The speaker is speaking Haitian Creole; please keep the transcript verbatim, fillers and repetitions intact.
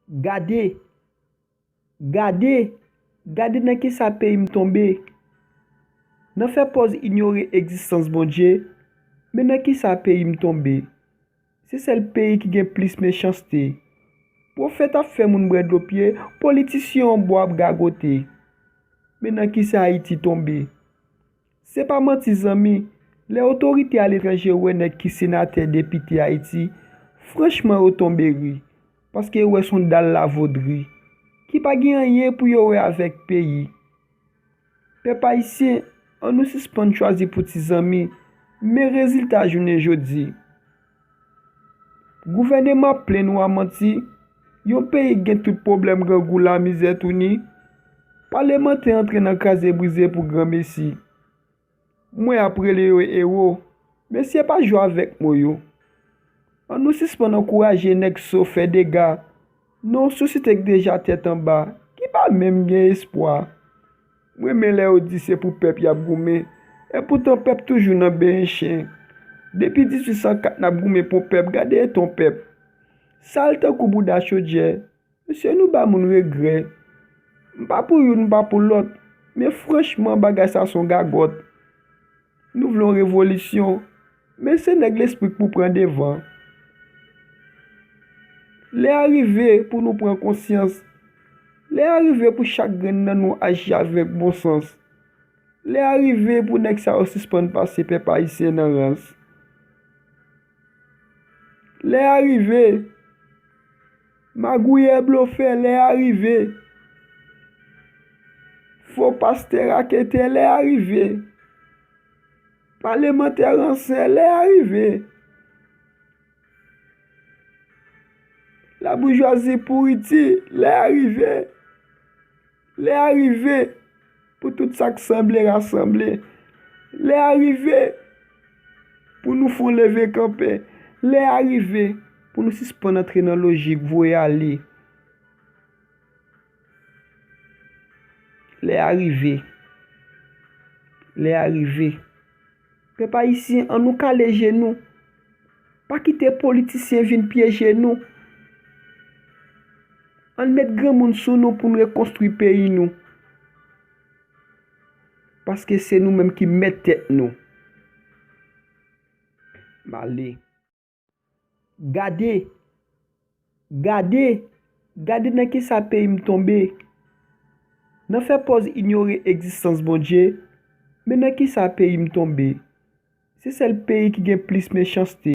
Gade, gade, gade nan kisa peyi m tonbe. Nan fè pòz inyore egzistans Bondye, men nan kisa peyi m tonbe. Se sèl peyi ki gen plis mechanste. Pwofèt ap fè moun bwè dlo pye, politisyen an bò ap gagote. Men nan kisa Ayiti tonbe. Se pa manti zanmi, lè otorite aletranje wè nèg ki senatè, depite Ayiti, franchman yo tonbe ri, paske yo wè s on dal lavodri, ki pa gen anyen pou yo wè avèk peyi. Pèp ayisyen, ann nou sispann chwazi pou ti zanmi, men rezilta jounen jodi. Gouvèneman ap plenn ou a manti, yon peyi k gen tout pwoblèm grangou lamizè touni, palemantè antre nan kraze brize pou granmesi. Mwen ap rele yo ewo, mesye pa jwe avèk mo yo. Ann nou sispann ankouraje nèg so fè dega, nan yon sosyete k deja tèt anba, ki pa menm gen espwa. M renmen lè yo di se pou pèp y ap goumen, epoutan pèp toujou nan benyen chen. Depi dizuit san kat n ap goumen pou pèp, gade eta yon pèp. Sal tankou bouda chodyè. Mesye nou ba moun regrè. M pa pou youn, m pa pou lòt, men franchman bagay sa s on gagòt. Nou vle yon revolisyon, men se nèg lespri k pou pran devan. Lè a rive pou nou pran konsyans. Lè a rive pou chak grenn nan nou aji avèk bon sans. Lè a rive pou nèg sa yo sispann pase pèp ayisyen nan rans. Lè a rive. Magouyè blofè, lè a rive. Fo pastè raketè, lè a rive. Palemantè ransè, lè a rive. Laboujwazi pouriti, lè a rive. Lè a rive pou tout sa k sanble rasanble. Lè a rive pou nou fè yon leve kanpe. Lè a rive pou nou sispann antre nan lojik voye ale. Lè a rive. Lè a rive. Pèp ayisyen, ann nou kale je nou. Pa kite politisyen vin pyeje nou. Ann met granmoun sou nou pou n rekonstwi peyi nou. Paske se nou menm ki mèt tèt nou. M ale. Gade, gade, gade nan kisa peyi m tonbe. Nan fè pòz inyore egzistans Bondye, men nan kisa peyi m tonbe. Se sèl peyi ki gen plis mechanste.